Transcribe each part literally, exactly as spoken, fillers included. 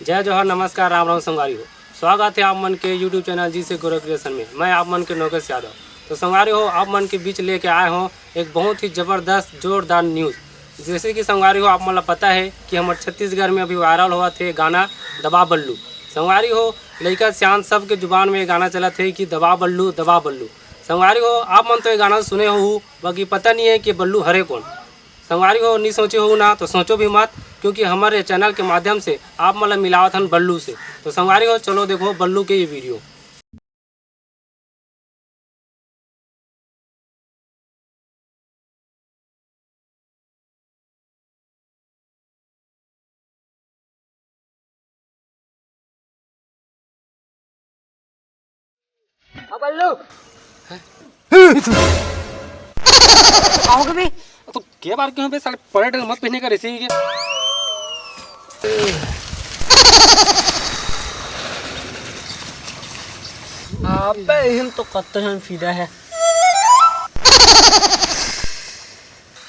जय जोहार, नमस्कार, राम राम संगवारी हो। स्वागत है आप मन के YouTube चैनल जी से गोरख क्रिएशन में। मैं आप मन के नोगेश यादव। तो संगवारी हो, आप मन के बीच लेके आए हों एक बहुत ही जबरदस्त जोरदार न्यूज़। जैसे कि संगवारी हो, आप मन ला पता है कि हमर छत्तीसगढ़ में अभी वायरल होवत हे गाना दबा बल्लू। संगवारी हो, लइका सियान सब के जुबान में ये गाना चलत हे कि दबा बल्लू, दबा बल्लू। संगवारी हो, आप मन तो ये गाना सुने होहू, बाकी पता नहीं है कि बल्लू हरे कौन। संगवारी हो, नहीं सोचे हो ना, तो सोचो भी मत, क्योंकि हमर ये चैनल के माध्यम से आप मन ला मिलावत हन बल्लू से। तो संगवारी हो, चलो देखो बल्लू के ये वीडियो। अब बल्लू। आओगे भी? तो के बार क्यों बे साले, परेड मत पहने कर इसी के। अबे इहन तो कत्ते हम फिदा है।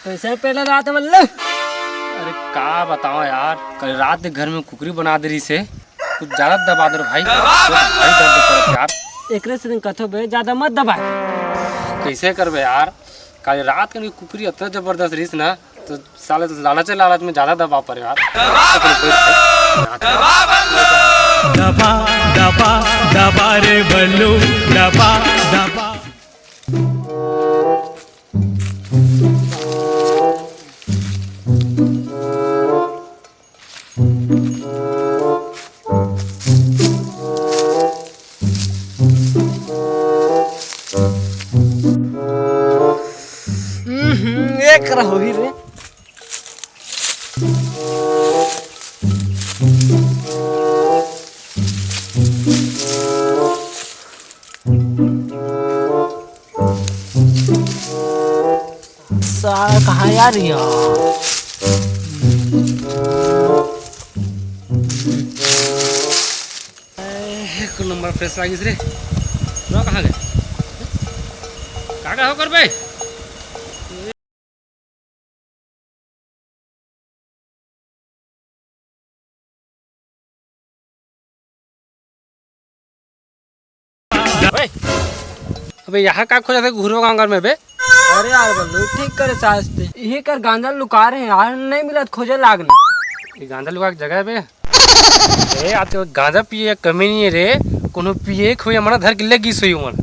कैसे पहला रात है बल्लू? अरे का बताओ यार, कल रात के घर में कुकरी बना दे रही से, कुछ ज्यादा दबा दे रहे भाई, तो भाई दर्द करत यार। एकरे से दिन कथो बे, ज्यादा मत दबा। कैसे करबे यार, कल रात के कुकरी इतना जबरदस्त रहीस ना, तो साले तो लालच लालच में ज्यादा दबा पड़े यार। दबा, दबा, दबा रे बल्लू, दबा, दबा। हम्म, एक रहो ही रे। साला कहाँ यार ये? एक नंबर फ्रेश लागिस रे। ना कहाँ गए? का का हो कर बे? ओए, अबे यहाँ का खोजत हे घुरवा गांव घर में बे? अरे यार बल्लू, ठीक करे चाहस ते। इही कर गांजा लुका रहे यार, नहीं मिलत, खोजे लागने। ये गांजा लुका के जगह है बे? ए, आज तो गांजा पिए के कमी नहीं है रे, कोनो पिए खोए मना धर के ले गिस होई मन।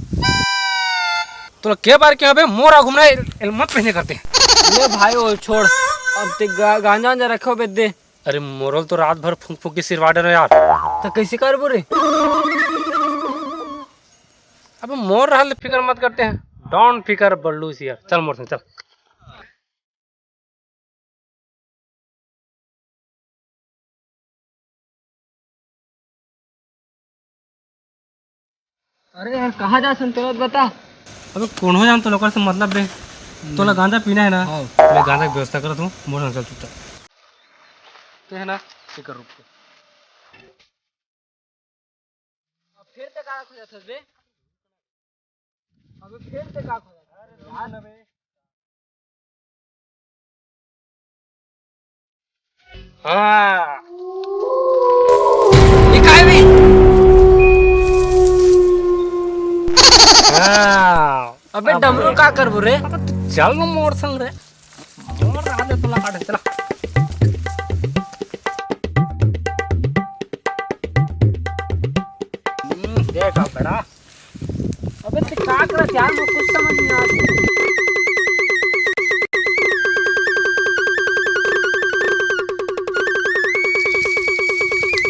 तोला के बार के अबे मोर आगू में ना हेलमेट पहने करते। ले भाई, वो छोड़, अब ते गा-, गांजा वांजा रखे हो बे दे। अरे मोर ल तो रात भर फूंक फूंक के सिरवा डरो यार। तो कैसे करबो रे? अबे मोर रहल फिकर मत करते हैं, डोंट फिकर बल्लू सियर, चल मोर संग चल। अरे यार, कहाँ जा सुन, तुरंत बता। अबे कोनो जान तो लोकर से मतलब बे। तोला गांजा पीना है ना? हाँ। मैं गांजा के व्यवस्था करत हूँ, मोर संग चल चुपचाप। ते है ना, फिकर रुक के। अब फिर ते का खोजत हस बे? अबे फिर ते का खोजत हस? अरे यार ना बे। हाँ। ये काय बे? हाँ। अबे डमरू का करबो रे? अबे तू चल ना मोर संग रे। मोर रहा दे तोला काटे, चला। हम्म, देख अब बेटा। अबे ते का करत यार, मैं कुछ समझ नहीं आ रही।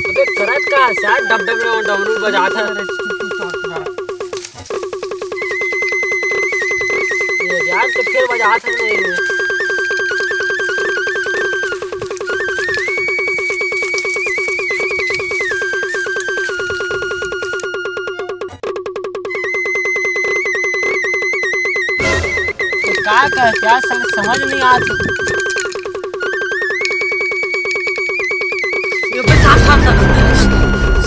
अबे करत का है यार, डब डब में डमरू बजात है। ये यार तो फिर बजात है नहीं। ये का कर, क्या सर समझ नहीं आ रही। ये बे साफ, साफ, साफ।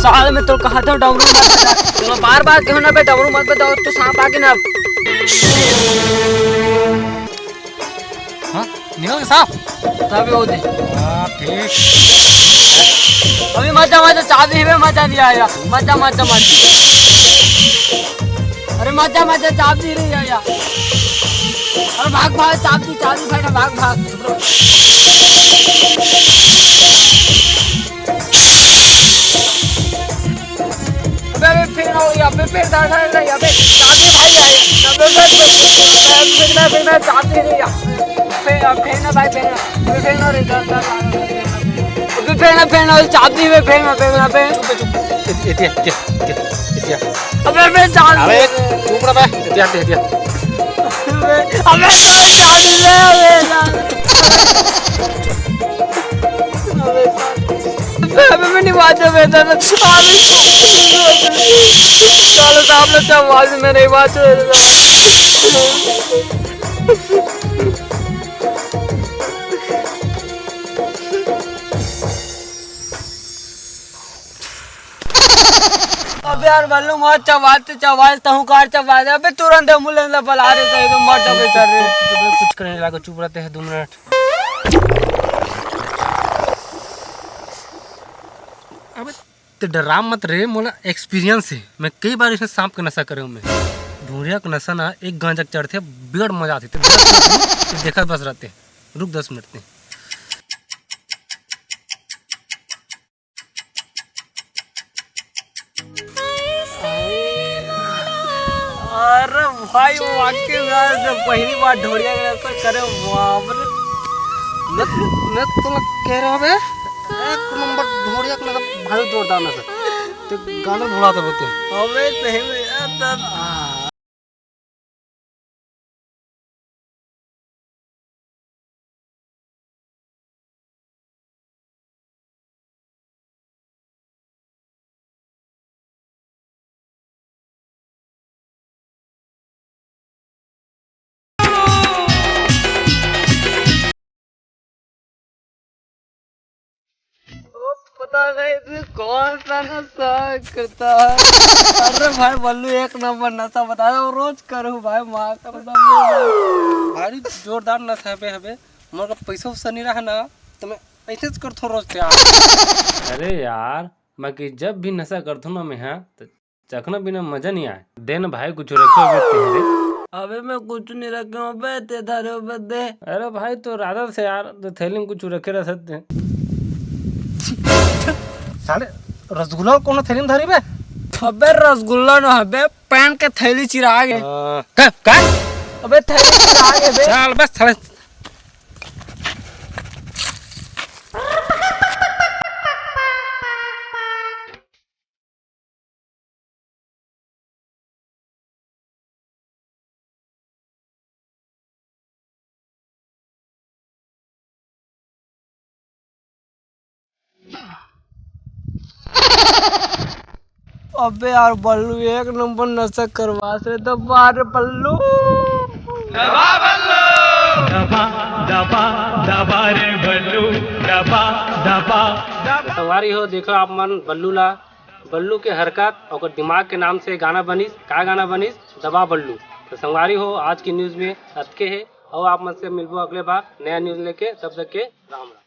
साल में तो कहा था डमरू मत बजा। चलो बार बार कहो ना बे डमरू मत बजाओ, तो सांप आके ना। हाँ, निकल के सांप। तब वो दे। हाँ, अभी मजा, मजा, चाबी है, मजा नहीं आया। मजा, मजा, मजा। अरे मजा, मजा, चाबी नहीं आया। अरे भाग, भाग, चाबी, चाबी, भाग, भाग, भाग। अबे, अबे, फेंक ना हो, अबे, फेंक ना, फेंक ना, अबे, चाबी भाई आए, अबे, अबे, अबे, फेंक ना, फेंक ना, चाबी नहीं है। फेंक, फेंक ना भाई, फेंक ना, अबे, फेंक ना रे, जा, जा, जा, जा, फेंक ना। अबे, फेंक ना, फेंक ना, चाबी में फेंक ना, फेंक ना, फेंक। चुप, चुप, एतिया, एतिया, एतिया, एतिया। अबे, अबे, चाबी अबे, दे। चुप रह बे, एतिया, एतिया, एतिया। अबे, अबे, चाबी दे, अबे, जा। अबे, अबे, मैं नहीं बांचा बेटा, ना, अबे, साले साहब ने जब आवाज में नहीं बांचा। अबे यार, बल्लू, मत चबाते, चबाते, तहूँ कार चबाते। अबे, तुरंत एम्बुलेंस ला बुला रहे, सही तो मर जाबे, सर रे। चुप, चुप, चुप, कुछ करने लागो, चुप रहते हैं दो मिनट। अबे, ते डरा मत रे, मोला एक्सपीरियंस है। मैं कई बार इसने सांप के नशा करे हूँ मैं। ढूंढिया के नशा ना एक गांजा के चढ़ते, बेड़ मजा आती। ते डरा मत रे, ते देखा बस रहते। रुक दस मिनट ते। अरे भाई, वो वाकई में आज जब पहली बार ढोड़िया के नशा करे, बाप रे। मैं, मैं तो कह रहा हूँ बे, एक नंबर ढोड़िया के नशा, भारी जोरदार नशा। ते गाना भुला था बोलते। अबे सही में यार, तब ओ, पता नहीं तू कौन सा नशा करता है। अरे भाई बल्लू, एक नंबर नशा बता रहा हूँ, रोज करूँ भाई, माँ कसम। भारी जोरदार नशा है बे, हबे। मोर का पैसा वैसा नहीं रहा ना, तो मैं ऐसे करथो रोज से यार। अरे यार, बाकी जब भी नशा करथो ना मैं, हाँ, तो चखना बिना मजा नहीं आए। दे ना भाई, कुछ रखे हो तेरे। अबे मैं कुछ नहीं रखे हूँ बे, ते धरे हो बे, दे। अरे भाई, तो आदत से यार, तो थैली में कुछ रखे रह सकते हैं। साले, रसगुल्ला कौन थैली में धरी बे? अबे रसगुल्ला ना हबे, पैंट के थैली चिरा गे। हाँ। का, का? अबे थैली चिरा गे बे। चल बस, साले। अबे यार बल्लू, एक नंबर नशा करवास रे, दबा रे बल्लू। दबा बल्लू। दबा, दबा, दबा रे बल्लू, दबा, दबा, दबा। संगवारी हो, देखो आप मन बल्लू ला, बल्लू के हरकत, ओकर दिमाग के नाम से गाना बनिस। का गाना बनिस? दबा बल्लू। तो संगवारी हो, आज की न्यूज़ में अतके हे, अउ आप मन से मिलबो अगले बार नया न्यूज़ लेके। तब तक के राम राम।